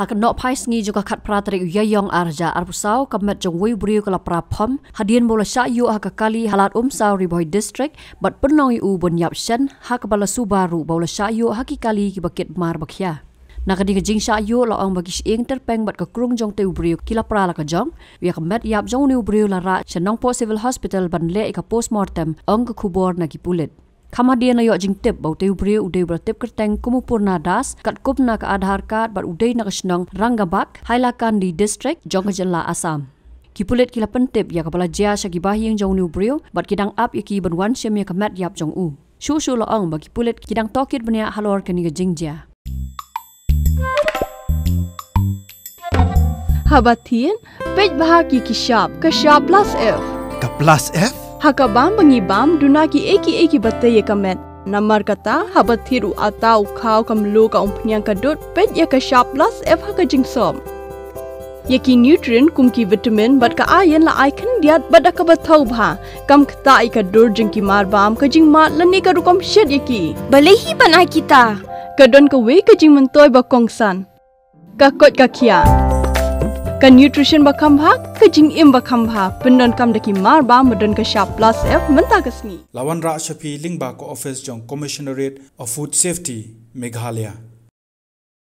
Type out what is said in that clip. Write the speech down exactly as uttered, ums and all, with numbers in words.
Ha ka nohphai sngi jong ka khatphra tarik u Ïaïong arhajar arphew saw, ka met jong uwei u briew ka la pra phom hadien ba u la shah ïuh ha ka kali ha Lad Umsaw, Ri Bhoi District, bad pynlong ïa u ban ïap shen, ha kaba la suba ruh ba u la shah ïuh ha ki kali kiba kit mar ba khia. Na kane ka jingshah ïuh la ong ba ki shyieng tyrpeng bad ka krung jong utei u briew ki la pra la ka jong. Ïa ka met ïap jong une u briew la rah sha Nongpoh Civil Hospital ban leh ïa ka post mortem, ong ka khubor na ki pulit. Kham hadien la ïoh jingtip ba utei u briew u dei uba la tip kyrteng kum u Purna Das, katkum na ka Aadhaar card, bad u dei na ka shnong Rangabak, Hailakandi District, jong ka jylla Assam. Ki pulit ki la pyntip ïa kaba la jia sha ki bahaïing jong une u briew, bad ki dang ap ïa ki ban wan shim ïa ka met ïap jong u. Shuh shuh la ong ba ki pulit ki dang tohkit bniah halor kane ka jingjia. Haba thied, peit bha ki ki shap, ka shap plus F. Ka plus F? Ha ka bam ba ngi bam, duna ki ei ki ei kiba tei ïa ka met. Namar kata, haba thied u atta, u khaw, ka mluh, ka umphniang, ka dud, peit ïa ka shap plus F ha ka jingsop. Ïa ki nutrient kum ki vitamin bad ka iron la ai khyndiat bad da kaba thaw bha. Kam ktah ïa ka dur jong ki mar bam, ka jingmad lane ka rukom shet ïa ki. Balei hi ban ai kita? Ka don kawei ka jingmyntoi ba kongsan. Ka koit ka khiah. Ka nutrition ba kham bha, ka jingim ba kham bha. Pyndonkam da ki mar bam ba don ka shap plus F mynta ka sngi. La wanrah sha phi lyngba ka office jong Commissionerate of Food Safety, Meghalaya.